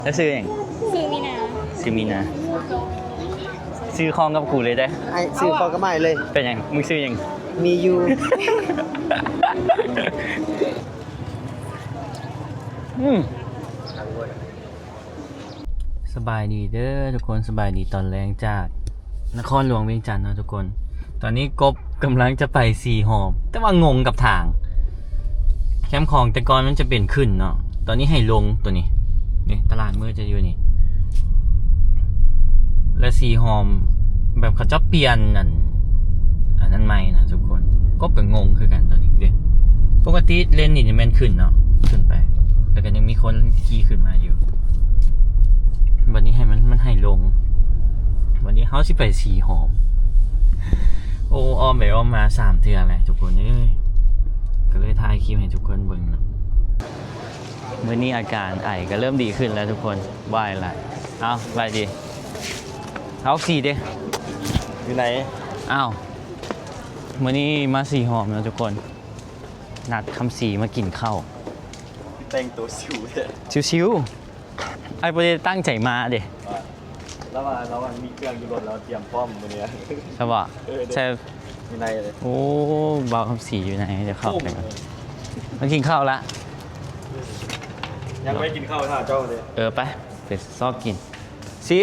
ແລ້ວຊື່ຫຍັງ? ຊື່ມີນາ. ຊື່ມີນາ. ຊື່ຄອງກັບກູເລີຍເດ້. ອ້າຍຊື່ຄອງກັບອ້າຍເລີຍ. ເປັນຫຍັງ? ມຶງຊື່ຫຍັງ? ມີຢູ່. ອືມ. ສະບາຍດີເດີທຸກຄົນ, ສະບາຍດີຕອນແລງຈາກນະຄອນຫຼວງວຽງຈັນເນາະທຸກຄົນ. ຕອນນີ້ກົບກຳລັງຈະໄປສີຫອມ ແຕ່ວ່າງົງກັບທາງ. ແຄມຂອງແຕ່ກ່ອນມັນຈະເປັນຂຶ້ນເນາະ, ຕອນນີ້ໃຫ້ລົງຕົວນີ້. ນີ້ຕະຫຼາດມື້ຈະຢູ່ນີ້ ແລະ ສີຫອມແບບເຂົາເຈົ້າປ່ຽນອັນ ອັນນັ້ນໃໝ່ນະທຸກຄົນ. ກົບກໍງົງຄືກັນຕອນນີ້ເດ້. ປົກກະຕິເລນນີ້ຈະແມ່ນຂຶ້ນເນາະ, ຂຶ້ນໄປ ແລ້ວກໍຍັງມີຄົນຂີ່ຂຶ້ນມາຢູ່. ບັດນີ້ໃຫ້ມັນ ມັນໃຫ້ລົງ. ບັດນີ້ເຮົາຊິໄປສີຫອມ. ໂອ້ ອ້ອມໄປອ້ອມມາສາມເທື່ອແຫຼະທຸກຄົນເອີຍ, ກໍເລີຍຖ່າຍຄລິບໃຫ້ທຸກຄົນເບິ່ງເນາະ. ມື້ນີ້ອາການໄອກໍເລີ່ມດີຂຶ້ນແລ້ວທຸກຄົນ. ໄວລະ. ເອົາ ໄວດີ. ເອົາ ສີເດ້. ຢູ່ໃນ? ອ້າວ ມື້ນີ້ມາສີຫອມເນາະທຸກຄົນ. ນັດຄຳສີມາກິນເຂົ້າ. ແຕ່ງໂຕຊິວແທ້. ຊິວໆ. ອ້າຍບໍ່ໄດ້ຕັ້ງໃຈມາເດ້. ລາວວ່າ ລາວວ່າມີເຄື່ອງຢູ່ລົດ ລາວຕຽມພ້ອມມື້ນີ້. ໃຊ່ບໍ່? ເອີ ໃຊ່. ຢູ່ໃນເລີຍ. ໂອ້ ບ່າວຄຳສີຢູ່ໃນ. ດຽວເຂົ້າໄປກ່ອນ. ມາກິນເຂົ້າລະ. ຍັງບໍ່ໄດ້ກິນເຂົ້າ ຖ້າເຈົ້າເດ້. ເອີ ໄປ ໄປຊອກກິນ. ສີ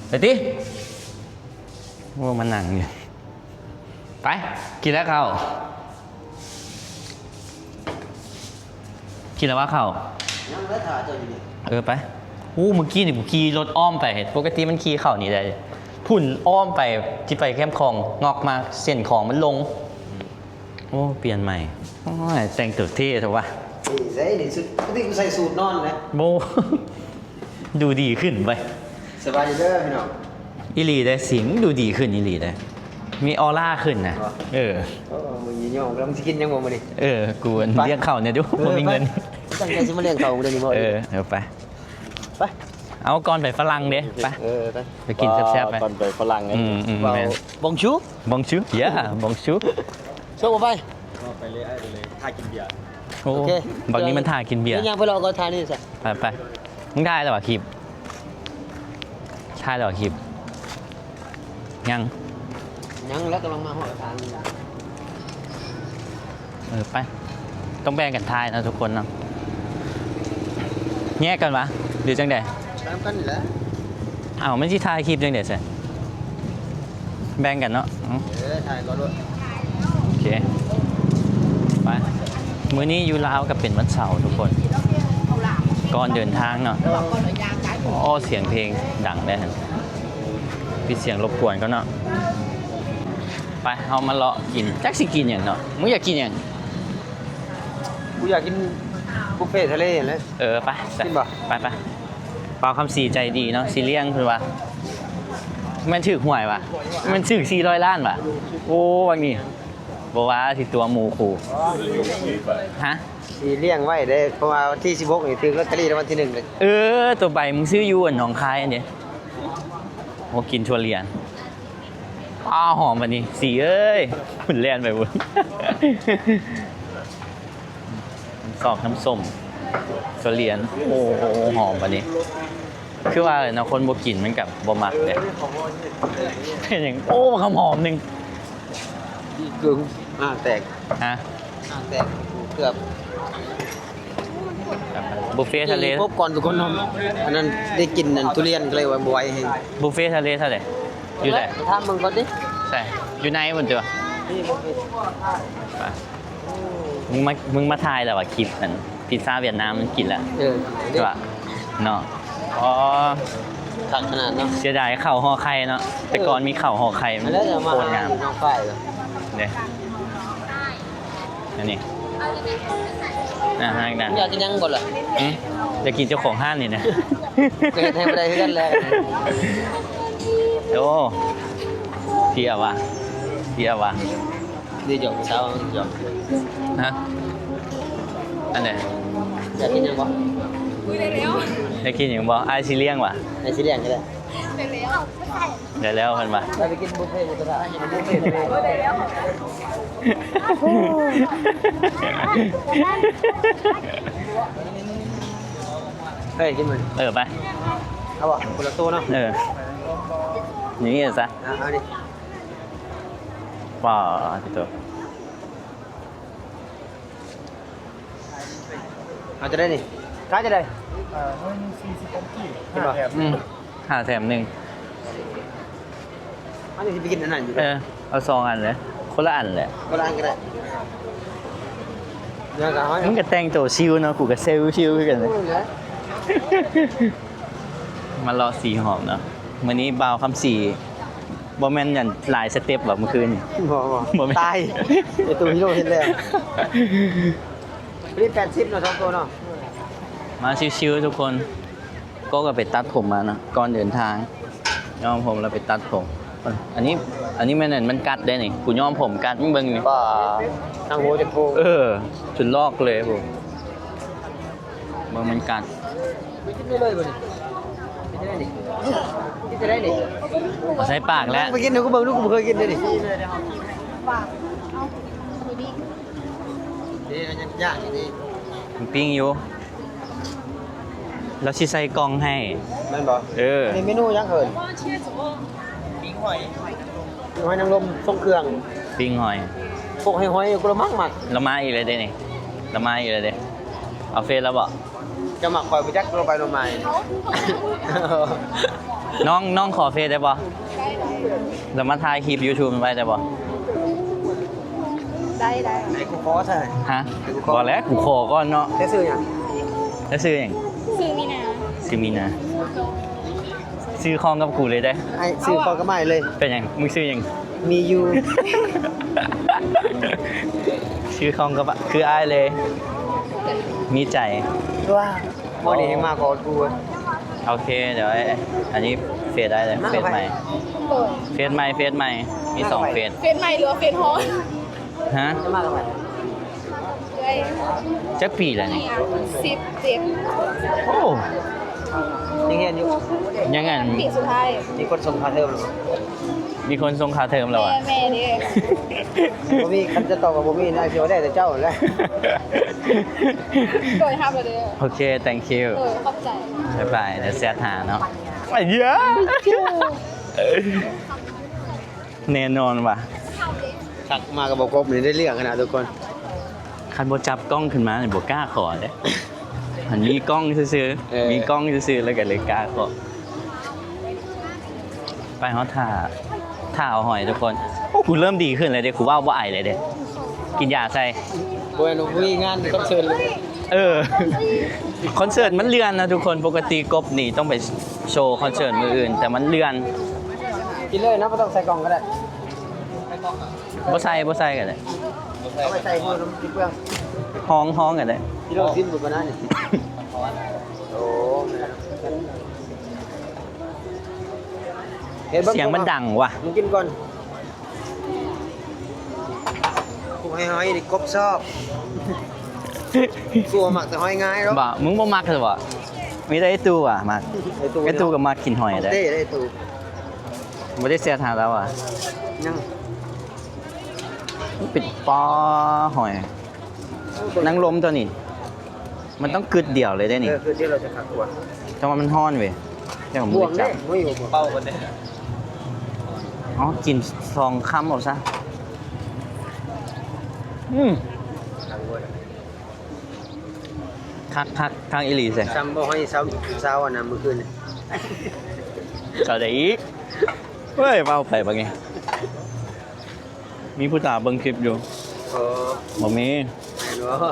ໄປຕິ. ໂອ້ ມານັ່ງຢູ່. ໄປ ກິນແລ້ວເຂົ້າ. ກິນແລ້ວວ່າເຂົ້າ? ຍັງແລ້ວ ຖ້າເຈົ້າຢູ່ນີ້. ເອີ ໄປ. ໂອ້ ມື້ກີ້ນີ້ກູຂີ່ລົດອ້ອມໄປ, ປົກກະຕິມັນຂີ່ເຂົ້ານີ້ໄດ້. ພຸ້ນອ້ອມໄປ ຊິໄປແຄມຂອງ, ງອກມາເສັ້ນຂອງມັນລົງ. ໂອ້ ປ່ຽນໃໝ່. ໂອ້ຍ ແຕ່ງຕົວເທ່ແທ້ວະ. ນີ້ໃສ່ ນີ້ຊຸດ ປົກກະຕິກູໃສ່ສູດນອນນະ. ໂອ້ ດູດີຂຶ້ນເວີຍ. ສະບາຍດີເດີພີ່ນ້ອງ. ອີ່ຫຼີເດ້ ສີມງດູດີຂຶ້ນອີ່ຫຼີເດ້, ມີອໍລາຂຶ້ນນະ. ເອີ ເອີ ມຶງຍິນຍອມ. ແລ້ວມຶງຊິກິນຫຍັງບໍ່ມື້ນີ້? ເອີ ກູ ໄປ ລ້ຽງເຂົ້າແດ່ດູ. ເອີ ບໍ່ມີເງິນ. ຕັ້ງໃຈຊິມາລ້ຽງເຂົ້າມື້ນີ້ບໍ່? ເອີ ເອົາໄປ ໄປ. ເອົາ ກ່ອນໄປຝຣັ່ງເດ້. ໄປ ເອີ ໄປ ໄປກິນແຊບໆ ໄປ. ກ່ອນໄປຝຣັ່ງ. ອືມໆ ແມ່ນ. ບອງຊູ ບອງຊູ ຢາ ບອງຊູ. ໂຊກໄປ ໄປເລີຍ ໄປເລີຍ ຖ້າກິນເບຍ. ໂອ້ ໂອເຄ ບັກນີ້ມັນຖ້າກິນເບຍ. ຍ່າງໄປລໍກໍຖ້ານີ້ຊະ. ໄປໆ. ມຶງຖ່າຍແລ້ວຫວາຄລິບ? ຖ່າຍແລ້ວຫວາຄລິບ? ຍັງ ຍັງແລ້ວ ກຳລັງມາຮອດທາງ. ເອີ ໄປ. ຕ້ອງແບ່ງກັນຖ່າຍເນາະທຸກຄົນເນາະ. ແຍກກັນຫວາ ຫຼືຈັ່ງໃດ? ຕາມກັນນີ້ແຫຼະ. ອ້າວ ມັນຊິຖ່າຍຄລິບຈັ່ງໃດຊັ້ນ? ແບ່ງກັນເນາະ. ເອີ ຖ່າຍກ່ອນໂລດ. ໂອເຄ ໄປ. ມື້ນີ້ຢູ່ລາວກໍເປັນວັນເສົາທຸກຄົນ ກ່ອນເດີນທາງເນາະ. ໂອ້ ສຽງເພງດັງເດ້ຫັ້ນ, ປິດສຽງລົບກວນກ່ອນເນາະ. ໄປ ເຮົາມາເລາະກິນ ຈັກຊິກິນຫຍັງເນາະ. ມຶງຢາກກິນຫຍັງ? ກູຢາກກິນບຸບເຟທະເລຫັ້ນແຫຼະ. ເອີ ໄປ ກິນບໍ່? ໄປໆ. ບ່າວຄຳສີໃຈດີເນາະ ຊິລ້ຽງເພິ່ນວ່າ. ແມ່ນຖືກຫວຍຫວາ? ແມ່ນຖືກສີ່ຮ້ອຍລ້ານຫວາ? ໂອ້ ບັກນີ້ບໍ່ວ່າຊິຕົວະໝູຄູ່. ຮະ? ຊິລ້ຽງໄວ້ເດ້ ເພາະວ່າວັນທີສິບຫົກນີ້ຖືກລອດເຕີຣີລາງວັນທີໜຶ່ງເດ້. ເອີ ຕົວໃບມຶງຊື້ຢູ່ໜອງຄາຍຫັ້ນເດ້. ໂອ້ ກິນຖົ່ວລຽນ. ອ້າວ ຫອມບັດນີ້ ສີເອີຍ ພຸ້ນແລ່ນໄປພຸ້ນ. ຊອກນ້ຳສົ້ມ ທຸລຽນ. ໂອ້ ຫອມປານນີ້ ຄືວ່າເນາະ ຄົນບໍ່ກິນມັນກໍບໍ່ມັກເດ້. ເປັນຫຍັງ? ໂອ້ ບັກຫອມໜຶ່ງ ເກືອບ ອ່າ ແຕກ ຮະ ອ່າ ແຕກ ເກືອບ. ບຸບເຟທະເລ ພົບກ່ອນທຸກຄົນເນາະ. ອັນນັ້ນໄດ້ກິນອັນທຸລຽນກໍເລີຍວ່າບໍ່ໄຫວແຮງ. ບຸບເຟທະເລເທົ່າໃດ? ຢູ່ໃສ? ຖາມເບິ່ງກ່ອນຕິ. ໃສ? ຢູ່ໃນພຸ້ນຕິວະ? ນີ້ ມຶງມາ ມຶງມາຖ່າຍແລ້ວວ່າຄລິບອັນພິຊຊາຫວຽດນາມມັນກິນແລ້ວ. ເອີ ວ່າເນາະ. ອໍ ຄັກຂະໜາດເນາະ. ເສຍດາຍເຂົ້າຫໍ່ໄຂ່ເນາະ. ແຕ່ກ່ອນມີເຂົ້າຫໍ່ໄຂ່ ມັນໂຄດງາມເດ້. ອັນນີ້ ອ່າ ຮ້ານນັ້ນ ຢາກກິນຫຍັງບໍ່ລະ? ຫຶ? ຢາກກິນເຈົ້າຂອງຮ້ານນີ້ນະ. ກໍເຮັດໃຫ້ບໍ່ໄດ້ຄືກັນແຫຼະ. ໂອ້ ເພຍວ່າ ເພຍວ່າ. ນີ້ຈອກສາວຈອກ. ຮະ? ອັນໃດ? ຢາກກິນຫຍັງບໍ່? ຢາກກິນຫຍັງບໍ່? ອ້າຍຊິລ້ຽງຫວາ? ອ້າຍຊິລ້ຽງກໍໄດ້. ໄດ້ແລ້ວເພິ່ນວ່າ. ໄປກິນບຸບເຟຢູ່ຕະຫຼາດ. ໄດ້ແລ້ວ. ໂອ້ ໄດ້ແລ້ວ. ໂອ້ ໄດ້ແລ້ວ. ເອີຍ ກິນມັນ ເອີ ໄປ ເອົາບໍ່? ຄົນລະໂຕເນາະ ເອີ ນີ້ຊະ ອ່າ ເອົາດິ ປາດໂຕ ເອົາຈະໄດ້ນີ້ ຂາຍຈະໄດ້? ເອີ ໜຶ່ງສີ່ສິບພັນກີບ ເຫັນບໍ່? ຫ້າແຖມໜຶ່ງ ອືມ ຫ້າແຖມໜຶ່ງ ອັນນີ້ຊິໄປກິນອັນນັ້ນຢູ່ ເອີ ເອົາສອງອັນເລີຍ ຄົນລະອັນແຫຼະ ຄົນລະອັນກໍໄດ້ ເດີ ກໍເອົາ ມຶງກໍແຕ່ງໂຕຊິວເນາະ ກູກໍເຊວຊິວຄືກັນ ມາເລາະສີຫອມເນາະ ມື້ນີ້ບ່າວຄຳສີ ບໍ່ແມ່ນອັນຫຼາຍສະເຕັບຫວາມື້ຄືນນີ້? ບໍ່ ບໍ່ ບໍ່ແມ່ນ ຕາຍ ໄອ້ຕູ້ຮີໂຣເຮັດແລ້ວ ນີ້ແປດສິບເນາະ ສອງໂຕເນາະ ມາຊິວໆ ທຸກຄົນ ກໍ ກໍໄປຕັດຜົມມາເນາະ ກ່ອນເດີນທາງ ຍ້ອມຜົມແລ້ວໄປຕັດຜົມ ອັນນີ້ ອັນນີ້ແມ່ນອັນມັນກັດເດ້ນີ້ ກູຍ້ອມຜົມກັດ ມຶງເບິ່ງນີ້ ປາ ທັງຫົວຈົນໂພງ ເອີ ຈົນລອກເລີຍພຸ້ນ ເບິ່ງມັນກັດ ກິນໄດ້ເລີຍບໍ່ນີ້? ກິນໄດ້ນີ້ ກິນໄດ້ນີ້ ເອົາໃສ່ປາກແລ້ວ ໄປກິນໃຫ້ກູເບິ່ງດູ ກູບໍ່ເຄີຍກິນເດ້ນີ້ ເດ້ ອັນຍັງຍ່າງຢູ່ນີ້ ມັນປີ້ງຢູ່ ລາວຊິໃສ່ກ່ອງໃຫ້ ແມ່ນບໍ່? ເອີ ອັນນີ້ເມນູຫຍັງເອີ້ນ? ປີ້ງຫອຍ ຫອຍນາງລົມຊົງເຄື່ອງ ປີ້ງຫອຍ ພວກຫອຍໆ ກູລະມັກມັກ ລາວມາອີກແລ້ວເດ້ນີ້ ລາວມາອີກແລ້ວເດ້ ເອົາເຟສລາວບໍ່? ເຈົ້າມັກຂ້ອຍບໍ່ຈັກ ລົງໄປລົງມາ ນ້ອງ ນ້ອງຂໍເຟສໄດ້ບໍ່? ແລ້ວມາຖ່າຍຄລິບຢູທູບໄວ້ໄດ້ບໍ່? ໄດ້ ໄດ້ ໃຫ້ກູຂໍຊະ ຮະ? ໃຫ້ກູຂໍ ບໍ່ແຫຼະ ກູຂໍກ່ອນເນາະ ແຕ່ຊື່ຫຍັງ? ແຕ່ຊື່ຫຍັງ? ຊື່ມີນາ ຊື່ມີນາ ຊື່ຄອງກັບກູເລີຍເດ້ ອ້າຍຊື່ຄອງກັບອ້າຍເລີຍ ເປັນຫຍັງ? ມຶງຊື່ຫຍັງ? ມີຢູ່ ຊື່ຄອງກັບ ຄືອ້າຍເລີຍ ມີໃຈ ວ້າ ມື້ນີ້ມາກອດກູ ໂອເຄ ດຽວ ອັນນີ້ເຟສອ້າຍເລີຍ ເຟສໃໝ່ ເຟສໃໝ່ ເຟສໃໝ່ ມີສອງເຟສ ເຟສໃໝ່ ຫຼືວ່າເຟສຮອງ? ຮະ? ຈະມາກັບໃຜ? ເອື້ອຍ ຈັກປີແລ້ວນີ້? ສິບເຈັດ ໂອ້ ຍັງຮຽນຢູ່ ຍັງອັນ ປີສຸດທ້າຍ ມີຄົນສົ່ງຄ່າເທີມ ມີຄົນສົ່ງຄ່າເທີມແລ້ວຫວາ? ແມ່ ແມ່ເດ້ ບໍ່ມີ ຄັນຈະຕອບວ່າບໍ່ມີນະ ຊິວ່າໄດ້ແຕ່ເຈົ້າຫັ້ນແຫຼະ ໂດຍ ຮັບແລ້ວເດີ ໂອເຄ ແທັງຄິວ ໂດຍ ຂອບໃຈ ບາຍບາຍ ດຽວແຊັດຫາເນາະ ເອີ ແນ່ນອນວ່າ ທັກມາກໍບໍ່ກົບນີ້ ໄດ້ເລື່ອງຂະໜາດທຸກຄົນ ຄັນບໍ່ຈັບກ້ອງຂຶ້ນມານີ້ບໍ່ກ້າຂໍເດ້ ມັນມີກ້ອງຊື່ໆ ເອີ ມີກ້ອງຊື່ໆ ແລ້ວກໍເລີຍກ້າຂໍ ໄປ ເຮົາຖ້າ ຖ້າເອົາຫອຍທຸກຄົນ ໂອ້ ກູເລີ່ມດີຂຶ້ນແລ້ວເດ້ ກູເວົ້າບໍ່ໄອແລ້ວເດ້ ກິນຢາໃສ່ ບໍ່ແມ່ນວ່າມີງານຄອນເສີດເລີຍ ເອີ ຄອນເສີດມັນເລື່ອນນະທຸກຄົນ ປົກກະຕິກົບນີ້ຕ້ອງໄປໂຊຄອນເສີດມື້ອື່ນ ແຕ່ມັນເລື່ອນ ກິນເລີຍເນາະ ບໍ່ຕ້ອງໃສ່ກ່ອງກໍໄດ້ ບໍ່ໃສ່ ບໍ່ໃສ່ກໍໄດ້ ເອົາໄປໃສ່ມື ມັນຊິເປືອງ ຫ້ອງ ຫ້ອງກໍໄດ້ ກິນໂລດຊີ້ນໝູກ່ອນນະນີ້ ໂອ້ ແມ່ນ ເຫັນບໍ່ ສຽງມັນດັງວ່ະ ມຶງກິນກ່ອນ ພວກຫອຍໆ ນີ້ກົບຊອກ ກູບໍ່ມັກແຕ່ຫອຍງາຍດອກ ບໍ່ ມຶງບໍ່ມັກແທ້ບໍ່? ມີແຕ່ໄອ້ຕູ້ວ່າມັກ ໄອ້ຕູ້ ໄອ້ຕູ້ກໍມັກກິນຫອຍ ຂອງເດ້ ເດ້ ໄອ້ຕູ້ ບໍ່ໄດ້ແຊັດຫາລາວວ່າ ຍັງ ມັນເປັນ ປາ ຫອຍ ນາງລົມຕົວນີ້ ມັນຕ້ອງກຶດດຽວເລີຍເດ້ນີ້ ເອີ ຄືດດຽວເຮົາຈະຄັກກວ່າ ແຕ່ວ່າມັນຮ້ອນເວີຍ ແຕ່ວ່າບໍ່ໄດ້ຈັບ ເປົ່າກັນເດ້ ອໍ ກິນສອງຄຳເອົາຊະ ອືມ ຄັກໆ ຄັກອີ່ຫຼີແຊະ ຊ້ຳບໍ່ໃຫ້ຊ້ຳ ຊາວອັນນັ້ນມື້ຄືນນີ້ ເອົາໄດ້ອີກ ເວີຍ ເວົ້າໄປບັດນີ້ ມີຜູ້ສາວເບິ່ງຄລິບຢູ່ ເອີ ບໍ່ມີ ແມ່ນບໍ່?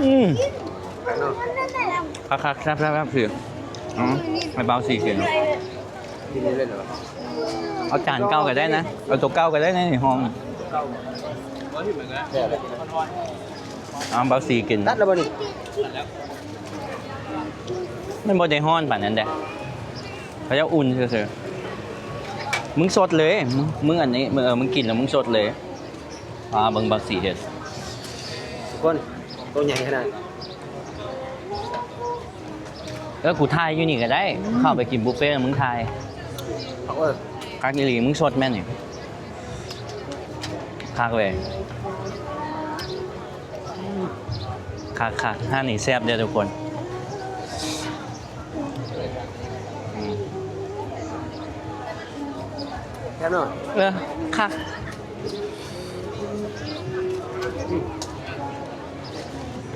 ອືມ ເນາະ ຄັກໆ ແຊບໆ ຄື ເອົາ ໃຫ້ບ່າວສີກິນ ກິນເລີຍເນາະ ເອົາຈານເກົ່າກໍໄດ້ນະ ເອົາໂຕເກົ່າກໍໄດ້ໃນຫ້ອງ ແຊບ ເອົາ ບ່າວສີກິນ ຕັດແລ້ວບໍ່ນີ້? ມັນບໍ່ໄດ້ຮ້ອນປານນັ້ນເດ້ ເຂົາເຈົ້າອຸ່ນຊື່ໆ ມຶງສົດເລີຍ ມຶງ ມຶງອັນນີ້ ມຶງ ເອີ ມຶງກິນແລ້ວມຶງສົດເລີຍ ອ່າ ເບິ່ງບັກສີເຮັດ ທຸກຄົນ ໂຕໃຫຍ່ຂະໜາດ ເອີ ກູຖ່າຍຢູ່ນີ້ກໍໄດ້ ເຂົ້າໄປກິນບຸບເຟແລ້ວມຶງຖ່າຍ ເອີ ຄັກອີ່ຫຼີ ມຶງສົດແມ່ນນີ້ ຄັກເວີຍ. ຄັກໆ ຮ້ານນີ້ແຊບເດີ້ທຸກຄົນ. ແຊບເນາະ. ເອີ ຄັກ.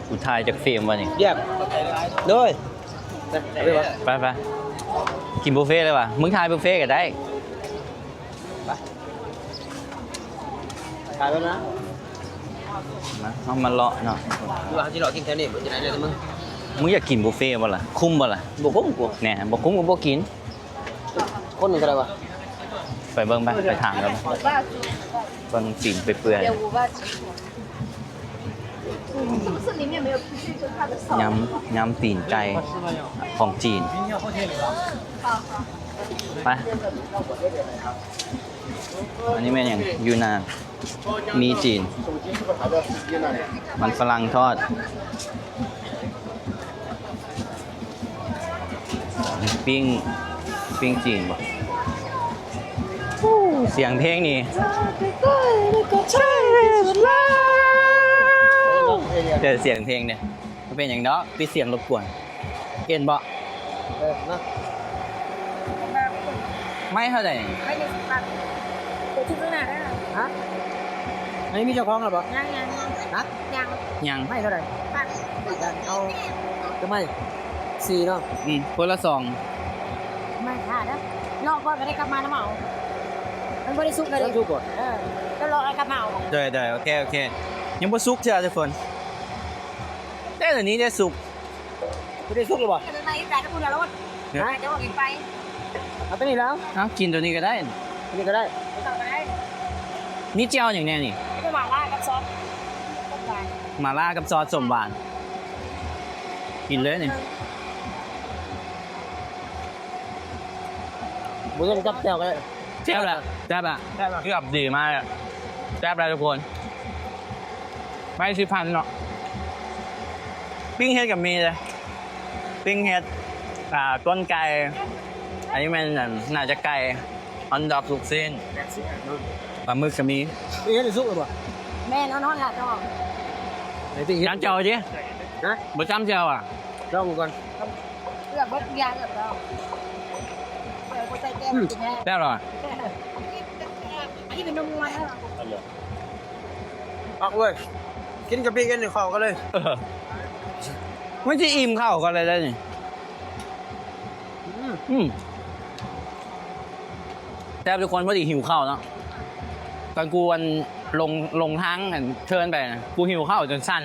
ກູຖ່າຍຈັກເຟຣມວະນີ້? ຢ້ຽມ. ໂດຍ. ໄປ ໄປ ກິນບຸບເຟເລີຍວະ. ມຶງຖ່າຍບຸບເຟກໍໄດ້. ໄປ ຖ່າຍໄປນະ. ມາ ເຮົາມາເລາະເນາະ. ວ່າເຮົາຊິເລາະກິນແຖວນີ້ບໍ່ ຈະໄດ້ເລີຍມຶງ. ມຶງຢາກກິນບຸບເຟບໍ່ລະ? ຄຸ້ມບໍ່ລະ? ບໍ່ຄຸ້ມ. ແນ່ ບໍ່ຄຸ້ມກໍບໍ່ກິນ. ຄົນໜຶ່ງເທົ່າໃດວະ? ໄປເບິ່ງໄປ ໄປຖາມກັນ. ເບິ່ງຕີນເປື່ອຍໆ. ຍຳ ຍຳຕີນໄກ່ຂອງຈີນ. ໄປ. ອັນນີ້ແມ່ນຫຍັງ? ຢູ່ນານ. ມີຈີນ. ມັນຝຣັ່ງທອດ. ປີ້ງ ປີ້ງຈີນບໍ? ໂອ້ ສຽງເພງນີ້. ແຕ່ສຽງເພງນີ້ ມັນເປັນຫຍັງເນາະ? ປິດສຽງລົບກວນ. ເຫັນບໍ່? ເອີ ນະ. ໄມ້ເທົ່າໃດ? ໄມ້ໜຶ່ງສິບບາດ. ຕົວທີ່ເບິ່ງໜ້າໄດ້. ຮະ? ອັນນີ້ມີເຈົ້າຂອງແລ້ວບໍ່? ຍັງໆ. ຮະ? ຍັງ. ຍັງ. ໄມ້ເທົ່າໃດ? ບາດ. ເອົາຈັກໄມ້? ສີ່ເນາະ. ອືມ ຄົນລະສອງ. ໄມ້ຖ້າເດີ້. ລອກກ່ອນກໍໄດ້ກັບມານຳເອົາ. ມັນບໍ່ໄດ້ສຸກເລີຍເດ້. ຍັງສຸກບໍ່? ເອີ ກໍລອກແລ້ວກັບມາເອົາ. ໄດ້ໆ ໂອເຄ ໂອເຄ. ຍັງບໍ່ສຸກເທື່ອທຸກຄົນ. ແຕ່ດຽວນີ້ໄດ້ສຸກ. ບໍ່ໄດ້ສຸກແລ້ວບໍ່? ໄປໄປໄປ ເຈົ້າຜູ້ດຽວໂລດ. ຮະ? ເຈົ້າກິນໄປ. ເອົາຕົວນີ້ແລ້ວ. ເອົາ ກິນຕົວນີ້ກໍໄດ້. ຕົວນີ້ກໍໄດ້. ຕົວນີ້ກໍໄດ້. ມີແຈ່ວຫຍັງແດ່ນີ້? ມີແຕ່ໝາລ່າກັບຊອດ ໝາລ່າກັບຊອດສົ້ມຫວານ. ກິນເລີຍນີ້. ບໍ່ຕ້ອງຈັບແຈ່ວກໍໄດ້. ແຊບລະ ແຊບລະ ແຊບລະ ເກືອບດີມາກ. ແຊບລະທຸກຄົນ. ໄມ້ສິບພັນເນາະ. ປີ້ງເຫັດກໍມີເດ້. ປີ້ງເຫັດ ອ່າ ຕົ້ນໄກ່. ອັນນີ້ແມ່ນ ໜ້າຈະໄກ່. ຮອດດອກ ລູກຊີ້ນ. ປາໝຶກກໍມີ. ປີ້ງເຫັດສຸກແລ້ວບໍ່? ແມ່ນ ຮ້ອນໆ ລະດອກ. ໄອ້ປີ້ງເຫັດ ຈານເຈົ້າຕິ. ຮະ? ບໍ່ຈ້ຳແຈ່ວອະ? ລອງເບິ່ງກ່ອນ. ເກືອບເບິດທຸກຢ່າງແລ້ວ. ເອີ ບໍ່ໃສ່ແຈ່ວກິນແທ້. ແຊບລະ. ອັນນີ້ເປັນນົມງົວແທ້. ປັກເວີຍ ກິນກັບປີ້ງເຫັດນີ້ເຂົ້າກັນເລີຍ. ເອີ ມັນຊິອີ່ມເຂົ້າກັນເລີຍໄດ໋ນີ້. ອືມ ອືມ ແຊບທຸກຄົນ. ພໍດີຫິວເຂົ້າເນາະ. ຕອນກູອັນລົງ ລົງທາງອັນເທີນໄປນະ ກູຫິວເຂົ້າຈົນສັ່ນ.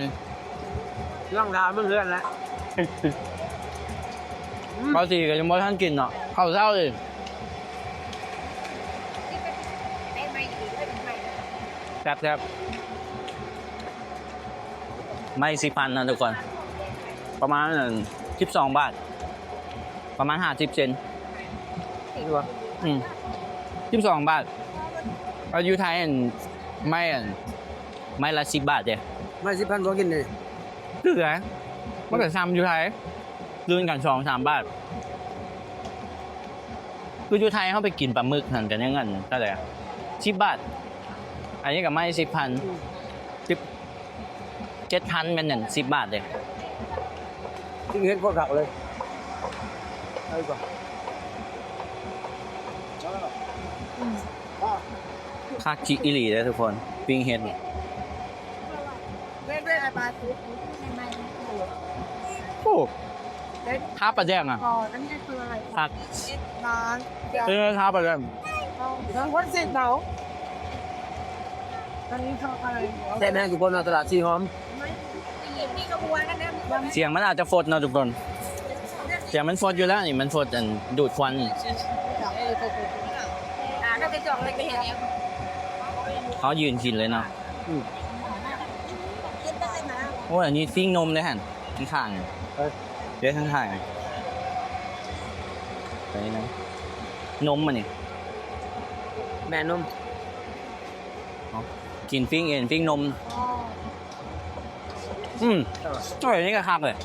ລອງຖາມເບິ່ງເຮືອນລະ. ອືມ ເຂົ້າຈີ່ກໍຍັງບໍ່ທັນກິນເນາະ ເຂົ້າເຊົ້າເລີຍ. ແຊບໆ. ໄມ້ສິບພັນນະທຸກຄົນ ປະມານສິບສອງບາດ ປະມານຫ້າສິບເຊັນ. ອືມ ສິບສອງບາດ. ເອົາຢູ່ໄທອັນ ໄມ້ອັນ ໄມ້ລະສິບບາດເດ້. ໄມ້ສິບພັນບໍ່ກິນເດ້. ຖືກນະ ມັນກໍຊ່ຳຢູ່ໄທ ລື່ນກັນສອງສາມບາດ. ຄືຢູ່ໄທເຮົາໄປກິນປາໝຶກຫັ້ນກໍຍັງອັນເທົ່າໃດ ສິບບາດ. ອັນນີ້ກໍໄມ້ສິບພັນ ສິບ ເຈັດພັນແມ່ນຫຍັງ ສິບບາດເດ້. ຈິງເຫັນໂຄດຄັກເລີຍ. ເອົາດີກວ່າ. ຄັກຈິອີ່ຫຼີເດ້ທຸກຄົນ ປີ້ງເຫັດນີ້. ໂອ້ ທາປາແດກອະ ຄັກ. ເປັນໄງ ທາປາແດກ? ແຊບແຮງທຸກຄົນເນາະ ຕະຫຼາດຊີຫອມ. ສຽງມັນອາດຈະຟົດເນາະທຸກຄົນ ສຽງມັນຟົດຢູ່ແລ້ວນີ້ ມັນຟົດອັນດູດຄວັນນີ້. ເຮົາຢືນກິນເລີຍເນາະ. ອືມ ໂອ້ຍ ອັນນີ້ປີ້ງນົມເດ້ຫັ້ນ ຂ້າງໆ ເອີ ເດ້ຂ້າງໆ ອັນນີ້ນະ ນົມອັນນີ້ ແມ່ນົມ. ເອົາ ກິນປີ້ງເອັນ ປີ້ງນົມ. ອໍ ອືມ ໂອ້ຍ ອັນນີ້ກໍຄັກເລີຍ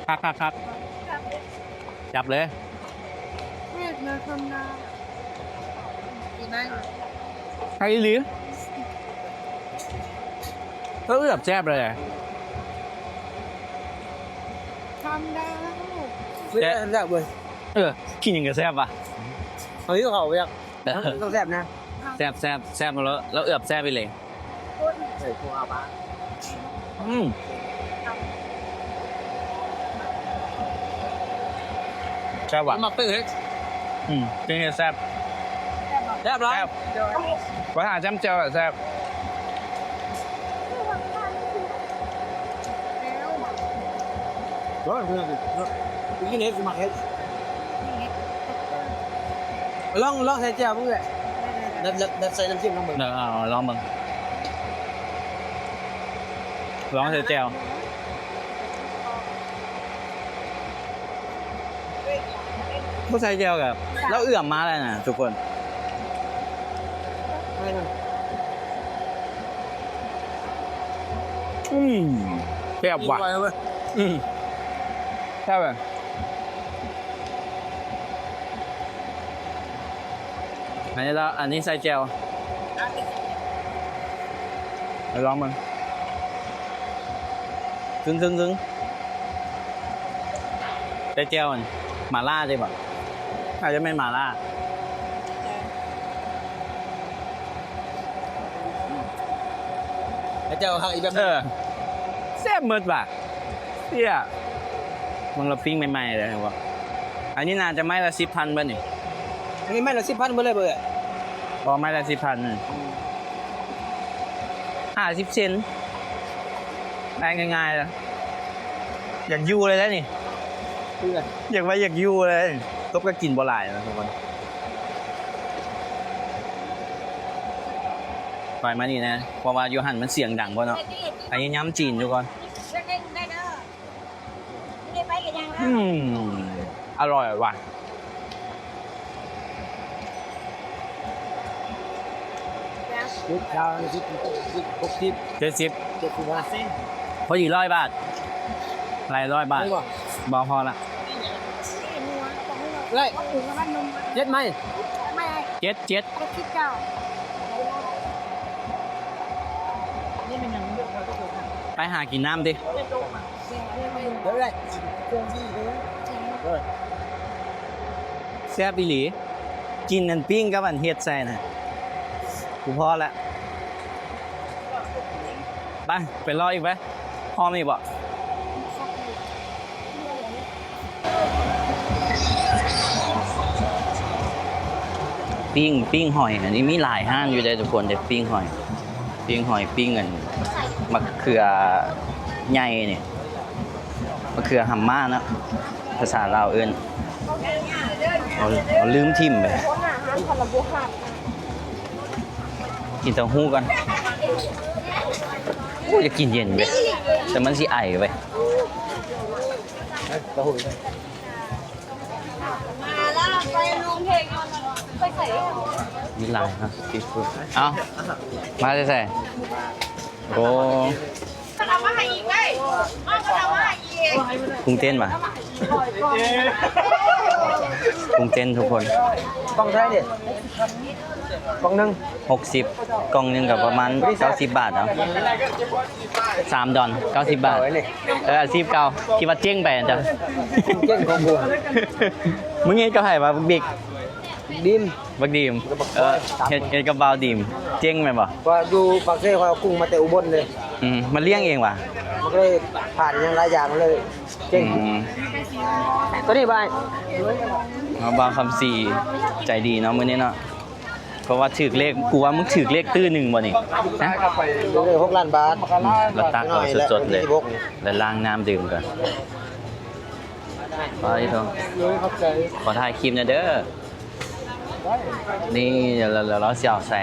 ຄັກໆໆ. ຈັບເລີຍ ແຊບເລີຍ ເອີ ແຊບເລີຍ. ແຊບເວີຍ ເອີ ກິນຫຍັງກໍແຊບວ່ະ ເຮົາຫິວເຂົ້າເວີຍ ເອີ ຕ້ອງແຊບນະ ແຊບ ແຊບ ແຊບ ແລ້ວ ແລ້ວເອືອບແຊບອີ່ຫຼີ ອືມ ແຊບຫວານ ມັກເປັນເຮັດ ອືມ ເປັນເຮັດແຊບ ແຊບຫຼາຍ ແຊບ ໄວ້ຖ້າຈ້ຳແຈ່ວແຊບ ລອງ ລອງ ລອງໃສ່ແຈ່ວເບິ່ງເອີຍ ແບບ ແບບ ແບບໃສ່ນ້ຳຈິ້ມລອງເບິ່ງ ເອີ ເອົາ ເອົາ ລອງເບິ່ງ ລອງໃສ່ແຈ່ວ ບໍ່ໃສ່ແຈ່ວກໍ ລາວເອື້ອມມາແລ້ວນະທຸກຄົນ ອືມ ແຊບຫວານ ອືມ ແຊບເວີຍ. ອັນນີ້ລະ ອັນນີ້ໃສ່ແຈ່ວ ລອງເບິ່ງ ຊຶ້ງໆໆ ໃສ່ແຈ່ວ ໝາລ່າຕິບໍ່ ອາດຈະແມ່ນໝາລ່າ ແຈ່ວຄັກອີກແບບ ເອີ ແຊບໝົດຫວາ. ເຊຍ ເບິ່ງລະປີ້ງໃໝ່ໆເລີຍວ່າ ອັນນີ້ໜ້າຈະໄມ້ລະສິບພັນເບິດນີ້ ອັນນີ້ໄມ້ລະສິບພັນເບິດເລີຍບໍ່ເອີຍ ບໍ່ ໄມ້ລະສິບພັນ ອືມ ຫ້າສິບເຊັນ ໄດ້ງ່າຍໆເລີຍ ຢາກຢູ່ເລີຍເດ້ນີ້ ເພື່ອ ຢາກໄວ້ ຢາກຢູ່ເລີຍ ຕົບກໍກິນບໍ່ຫຼາຍນະທຸກຄົນ. ໄປມານີ້ນະ ເພາະວ່າຢູ່ຫັ້ນມັນສຽງດັງໂພດເນາະ ພະຍາຍາມຈີນທຸກຄົນ ອືມ ອະລ່ອຍວ່າ ເຈັດສິບ ເຈັດສິບ ເຈັດສິບ ເຈັດສິບ ພໍດີຮ້ອຍບາດ ຫຼາຍຮ້ອຍບາດ ບໍ່ ບໍ່ພໍລະ ເອີຍ ເຈັດໄມ້ ເຈັດ ເຈັດ ໄປຫາກິນນ້ຳຕິ ແຊບອີ່ຫຼີ ກິນອັນປີ້ງກັບອັນເຮັດໃສ່ນະ ບໍ່ພໍລະ ໄປ ໄປເລາະອີກໄປ ພ້ອມອີກບໍ່? ປີ້ງ ປີ້ງຫອຍ ອັນນີ້ມີຫຼາຍຮ້ານຢູ່ເດ້ທຸກຄົນເດ້ ປີ້ງຫອຍ ປີ້ງຫອຍ ປີ້ງອັນ ໝາກເຂືອໃຫຍ່ນີ້ ມະເຂືອຫຳມ້າເນາະ ພາສາລາວເອີ້ນ ເອົາ ເອົາລືມຖິ້ມໄປ ກິນເຕົ້າຫູ້ກ່ອນ ໂອ້ ຢາກກິນເຢັນເວີຍ ແຕ່ມັນຊິໄອເວີຍ. ມີຫຼາຍເນາະ ເອົ້າ ມາແຕ່ໃສ? ໂອ້ ກຸ້ງເຕັ້ນຫວາ? ກຸ້ງເຕັ້ນທຸກຄົນ ກ້ອງເທົ່າໃດເດ? ກ່ອງໜຶ່ງ ຫົກສິບ ກ່ອງໜຶ່ງກໍປະມານເກົ້າສິບບາດເນາະ ສາມດອນ ເກົ້າສິບບາດ ເອີ ອາຊີບເກົ່າ ຄິດວ່າເຈັ້ງໄປຫັ້ນຈ້ະ ເຈັ້ງຂອງກູ ມຶງເຮັດກັບໃຜວະ ບັກດິກ? ດິມ ບັກດີມ ເອີ ເຮັດ ເຮັດກັບບ່າວດີມ ເຈັ້ງແມ່ນບໍ່? ວ່າຢູ່ປາກເຊ ຂ້ອຍເອົາກຸ້ງມາແຕ່ອຸບົນເລີຍ ອືມ ມາລ້ຽງເອງຫວາ? ມັນກໍເລີຍຜ່ານຫຍັງຫຼາຍຢ່າງ ມັນເລີຍເຈັ້ງ ອືມ ຕົວນີ້ບ່າຍ ເຮົາບ່າວຄຳສີໃຈດີເນາະ ມື້ນີ້ເນາະ ເພາະວ່າຖືກເລກ ກູວ່າມຶງຖືກເລກຕື້ໜຶ່ງບໍ່ນີ້ ຮະ? ຖືກເລກຫົກລ້ານບາດ ອືມ ລະຕັກເອົາສົດໆເລີຍ ລະລ້າງນ້ຳດື່ມກ່ອນ ຂໍຖ່າຍຄລິບແດ່ເດີ ນີ້ ລາວ ລາວ ລາວຊິເອົາໃສ່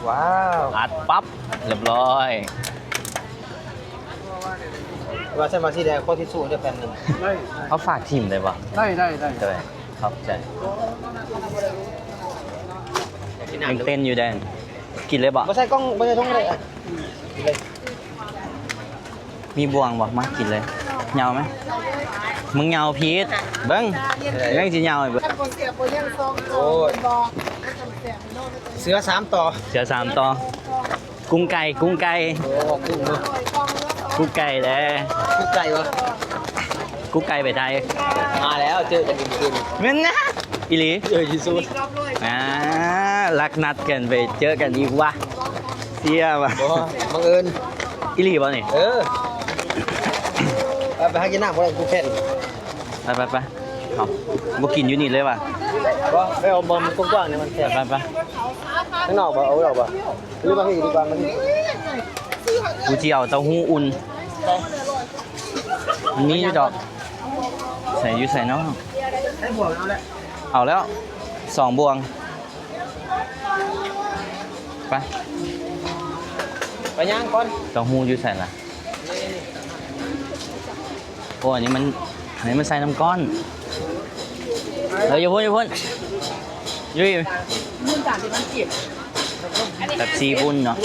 ວ້າວ ອັດປັບ ຮຽບຮ້ອຍ ວ່າຊັ້ນວ່າຊິໄດ້ຂໍທິດຊູ້ເດີແຜ່ນໜຶ່ງ ເຮົາຝາກຖິ້ມໄດ້ບໍ່? ໄດ້ ໄດ້ ໄດ້ ຂອບໃຈ ຍັງເຕັ້ນຢູ່ເດ້ ກິນເລີຍບໍ່? ບໍ່ໃສ່ກ່ອງ ບໍ່ໃສ່ຖົງກໍໄດ້ ກິນເລີຍ. ມີບ່ວງບໍ່? ມາກິນເລີຍ ເຍົາໄໝ? ມຶງເຍົາພີດ ເບິ່ງ ຍັງຊິເຍົາໃຫ້ເບິ່ງ ໂອ້ຍ ເສືອສາມຕໍ່ ເສືອສາມຕໍ່ ກຸ້ງໄກ່ ກຸ້ງໄກ່ ໂອ້ ກຸ້ງເນາະ. ກຸກໄກ່ແດ່. ກຸກໄກ່ວະ? ກຸກໄກ່ໄປໄທ. ມາແລ້ວ ເຈີກັນອີກຄືນ. ແມ່ນນະ? ອີ່ຫຼີ? ເຈີທີ່ສຸດ. ອ່າ ລັກນັດກັນໄປເຈີກັນອີກວະ. ເຊຍວະ. ບໍ່ ບັງເອີນ. ອີ່ຫຼີບໍ່ນີ້? ເອີ. ໄປ ໄປຫາກິນນ້ຳບໍ່ໄດ້ ກູແຄ້ນ. ໄປ ໄປ ໄປ. ເອົາ ບໍ່ກິນຢູ່ນີ້ເລີຍວະ. ບໍ່ ໄປເອົາບ່ອນກວ້າງໆ ນີ້ມັນແຄບ. ໄປ ໄປ ໄປ. ຂ້າງນອກບໍ່? ເອົາອອກບໍ່? ຫຼືວ່າພີ້ດີກວ່າ? ມັນ ກູຊິເອົາເຕົ້າຫູອຸ່ນ. ມັນມີຢູ່ດອກ. ໃສ່ຢູ່ໃສເນາະ? ໃສ່ບ່ວງເອົາແລ້ວ. ເອົາແລ້ວ ສອງບ່ວງ. ໄປ ໄປຍ່າງກ່ອນ. ເຕົ້າຫູຢູ່ໃສລະ? ໂອ້ ອັນນີ້ມັນ ອັນນີ້ມັນໃສ່ນ້ຳກ້ອນ. ເອີ ຢູ່ພຸ້ນ ຢູ່ພຸ້ນ ຢູ່ອີກ. ແປັບຊີບຸ້ນເນາະ.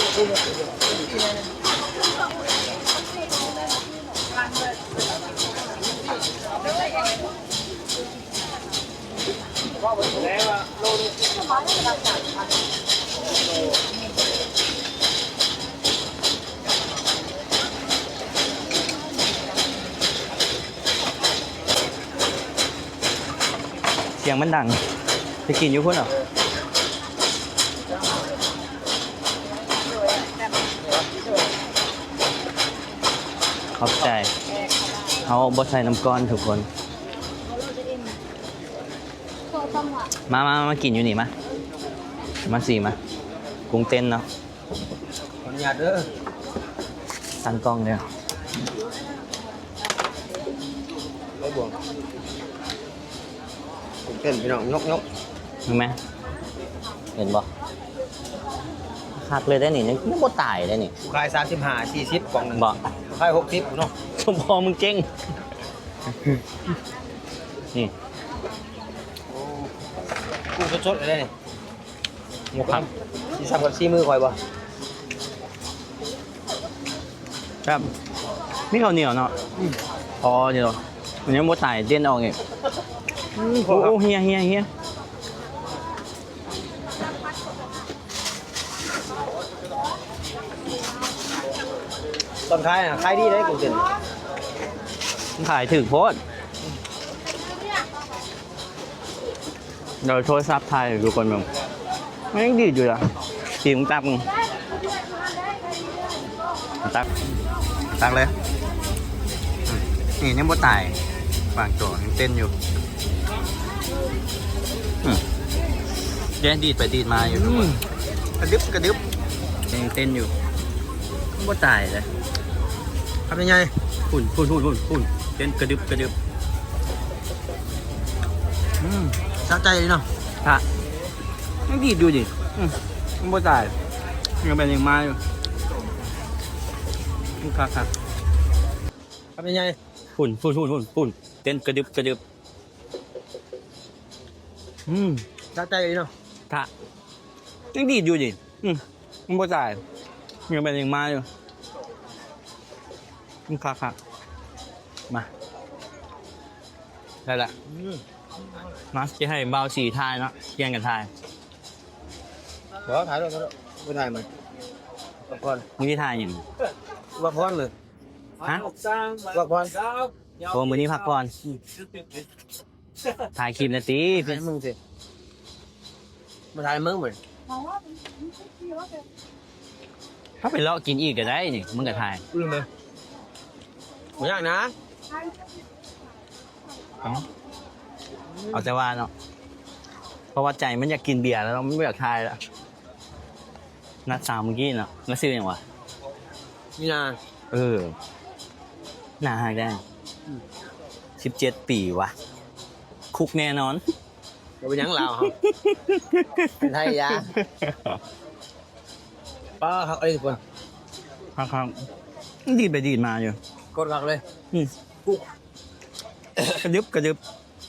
ສຽງມັນດັງ. ໄປກິນຢູ່ພຸ້ນເນາະ. ຂອບໃຈ. ເຮົາບໍ່ໃສ່ນ້ຳກ້ອນທຸກຄົນ. ມາ ມາ ມາກິນຢູ່ນີ້ມາ. ມາຊິມາ. ກຸ້ງເຕັ້ນເນາະ. ຂໍອະນຸຍາດເດີ. ຕັ້ງກ້ອງເດີ. ໄດ້ບ່ວງ. ເຕັ້ນພີ່ນ້ອງ ຍົກໆ ເຫັນໄໝ? ເຫັນບໍ່? ຄັກເລີຍເດ້ນີ້ ຍັງ ຍັງບໍ່ຕາຍເດ້ນີ້. ຂາຍສາມສິບຫ້າ ສີ່ສິບກ່ອງໜຶ່ງ. ບໍ່? ຂາຍຫົກສິບພຸ້ນເນາະ. ສົມພໍມຶງເຈັງ. ນີ້ ໂອ້ ກຸ້ງສົດໆ ເລີຍເດ້ນີ້. ໝູຜັດ. ຊິຊ້ຳກັບສີມືຂ້ອຍບໍ່? ແຊບ. ມີເຂົ້າໜຽວເນາະ. ອືມ. ອໍ ນີ້ເນາະ ມັນຍັງບໍ່ຕາຍ ເດັ່ນອອກອີກ. ອືມ. ໂອ້ ເຮຍ ເຮຍ ເຮຍ. ຕອນຂາຍນະ ຂາຍດີເດ້ ກຸ້ງເຕັ້ນ. ມັນຂາຍຖືກໂພດ. ດຽວໂທລະສັບຖ່າຍໃຫ້ທຸກຄົນເບິ່ງ. ມັນຍັງດີດຢູ່ລະ. ຕີມງຕັກເບິ່ງ. ຕັກ ຕັກເລີຍ. ນີ້ຍັງບໍ່ຕາຍ. ບາງຕົວຍັງເຕັ້ນຢູ່. ອືມ. ແກະດີດໄປດີດມາຢູ່. ອືມ. ກະດຶບກະດຶບ. ຍັງເຕັ້ນຢູ່. ບໍ່ຕາຍເລີຍ. ຄຳໃຫຍ່ໆ. ພຸ້ນ ພຸ້ນ ເຕັ້ນກະດຶບກະດຶບ. ອືມ. ສະໃຈເລີຍເນາະ. ພະ ຍັງດີດຢູ່ນີ້. ອືມ. ມັນບໍ່ຕາຍ. ຍັງໄປຍັງມາຢູ່. ຄັກໆ. ຄຳໃຫຍ່ໆ. ພຸ້ນ ພຸ້ນ ເຕັ້ນກະດຶບກະດຶບ. ອືມ. ສະໃຈເລີຍເນາະ. ພະ ຍັງດີດຢູ່ນີ້. ອືມ. ມັນບໍ່ຕາຍ. ຍັງໄປຍັງມາຢູ່. ມັນຄັກໆ. ມາ ໄດ້ລະ. ອືມ. ມາ ຊິໃຫ້ບ່າວສີຖ່າຍເນາະ ກ່ຽງກັນຖ່າຍ. ບໍ່ ຖ່າຍໂລດ ຖ່າຍໂລດ. ບໍ່ຖ່າຍມັນ. ພັກຜ່ອນ. ມຶງຊິຖ່າຍຫຍັງ? ພັກຜ່ອນເລີຍ. ຮະ? ພັກຜ່ອນ. ໂອ້ ມື້ນີ້ພັກຜ່ອນ. ອືມ. ຖ່າຍຄລິບແດ່ຕິ. ຖ່າຍໃຫ້ມຶງຊິ ມາຖ່າຍໃຫ້ມຶງເວີຍ. ເຮົາໄປເລາະກິນອີກກໍໄດ້ນີ້ ມຶງກໍຖ່າຍ. ອື່ນເລີຍ. ບໍ່ຍາກນະ. ເອົາ ເອົາແຕ່ວ່າເນາະ ເພາະວ່າໃຈມັນຢາກກິນເບຍແລ້ວເນາະ ມັນບໍ່ຢາກຖ່າຍລະ. ນັດສາວມື້ກີ້ເນາະ ລະຊື່ຫຍັງວະ? ມີນາ. ເອີ ໜ້າຮັກແດ່. ອືມ. ສິບເຈັດປີວະ ຄຸກແນ່ນອນ. ບໍ່ເປັນຫຍັງລາວເຮົາ ໄທຢາ. ປ້າ ຄັກເອີຍ ຄົນ ຄັກໆ. ດີດໄປດີດມາຢູ່ ໂຄດຄັກເລີຍ. ອືມ. ກຸ້ງກະດຶບກະດຶບ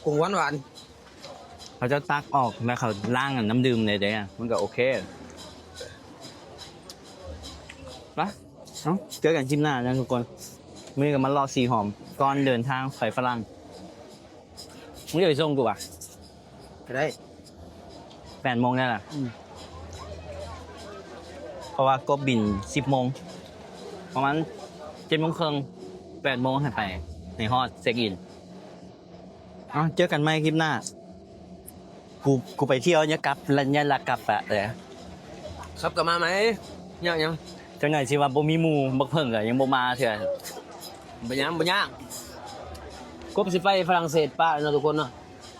ກຸ້ງຫວານໆ. ເຂົາເຈົ້າຕັກອອກ ແລ້ວເຂົາລ້າງອັນນ້ຳດື່ມໄດ້ເດ້ ມັນກໍໂອເຄ. ປະ ເອົ້າ ເຈີກັນຄລິບໜ້ານະທຸກຄົນ. ມື້ນີ້ກໍມາເລາະສີຫອມ ກ່ອນເດີນທາງໄປຝຣັ່ງ. ມຶງຈະໄປສົ່ງກູປະ? ກໍໄດ້. ແປດໂມງໄດ້ລະ. ອືມ. ເພາະວ່າກົບບິນສິບໂມງ ປະມານ ເຈັດໂມງເຄິ່ງ ແປດໂມງໃຫ້ໄປ ໃຫ້ຮອດເຊັກອິນ. ເອົ້າ ເຈີກັນໃໝ່ຄລິບໜ້າ. ກູ ກູໄປທ່ຽວ ຢ່າກັບ ແລະ ຢ່າລັກກັບປະເດີ. ຂັບກັບມາໃໝ່ ຍາກຫຍັງ? ຈັກໜ່ອຍຊິວ່າບໍ່ມີໝູ່ ບັກເຜິ້ງກໍຍັງບໍ່ມາເທື່ອ. ບໍ່ຫຍັງ ບໍ່ຍາກ. ກົບຊິໄປຝຣັ່ງເສດປະເນາະທຸກຄົນເນາະ.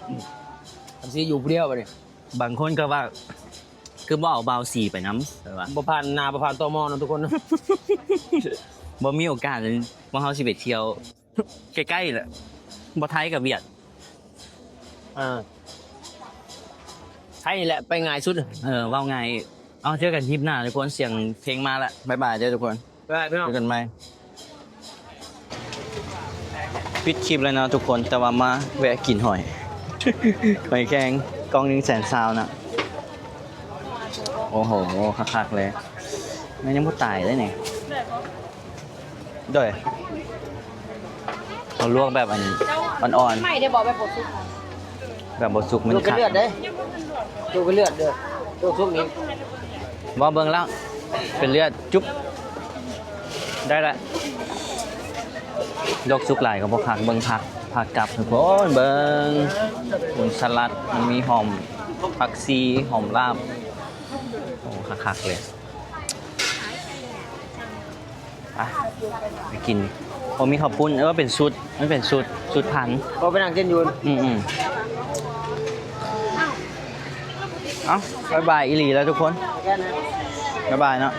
ອືມ ກັບຊິຢູ່ຜູ້ດຽວບັດນີ້. ບາງຄົນກໍວ່າ ຄືບໍ່ເອົາບ່າວສີໄປນຳ ແບບວ່າ ບໍ່ຜ່ານໜ້າ ບໍ່ຜ່ານ ຕມ ເນາະທຸກຄົນເນາະ. ບໍ່ມີໂອກາດ ພວກເຮົາຊິໄປທ່ຽວໃກ້ໆແຫຼະ ບໍ່ໄທກໍຫວຽດ. ອ່າ ໄທນີ້ແຫຼະໄປງ່າຍສຸດ. ເອີ ເວົ້າງ່າຍ. ເອົາ ເຈີກັນຄລິບໜ້າທຸກຄົນ. ສຽງເພງມາລະ. ບາຍບາຍເດີທຸກຄົນ. ບາຍບາຍ ພີ່ນ້ອງ. ເຈີກັນໃໝ່. ປິດຄລິບແລ້ວເນາະທຸກຄົນ ແຕ່ວ່າມາແວະກິນຫອຍ ຫອຍແຄງ ກ່ອງໜຶ່ງແສນຊາວນະ. ໂອ້ໂຫ ຄັກໆເລີຍ. ມັນຍັງບໍ່ຕາຍເດ້ນີ້. ໂດຍ ເຮົາລວກແບບອັນອ່ອນໆ ໃໝ່ໄດ້ບໍ່ ແບບບໍ່ສຸກ ແບບບໍ່ສຸກມັນ ລວກເປັນເລືອດເດ້ ລວກເປັນເລືອດເດີ ລວກສຸກນີ້ ບໍ່ ເບິ່ງແລ້ວເປັນເລືອດຈຸບ ໄດ້ລະ. ລວກສຸກຫຼາຍກໍບໍ່ຄັກ. ເບິ່ງຜັກ ຜັກກັບທຸກຄົນ ເບິ່ງ ໝູສະຫຼັດ ມັນມີຫອມຜັກຊີ ຫອມລາບ ໂອ້ ຄັກໆເລີຍ. ອ່ະ ໄປກິນ. ໂອ້ ມີເຂົ້າປຸ້ນ. ເອີ ເປັນຊຸດ ມັນເປັນຊຸດ ຊຸດພັນ. ໂອ້ ໄປນັ່ງກິນຢູ່. ອືມໆ ເອົ້າ ບາຍບາຍອີ່ຫຼີແລ້ວທຸກຄົນ. ບາຍບາຍເນາະ.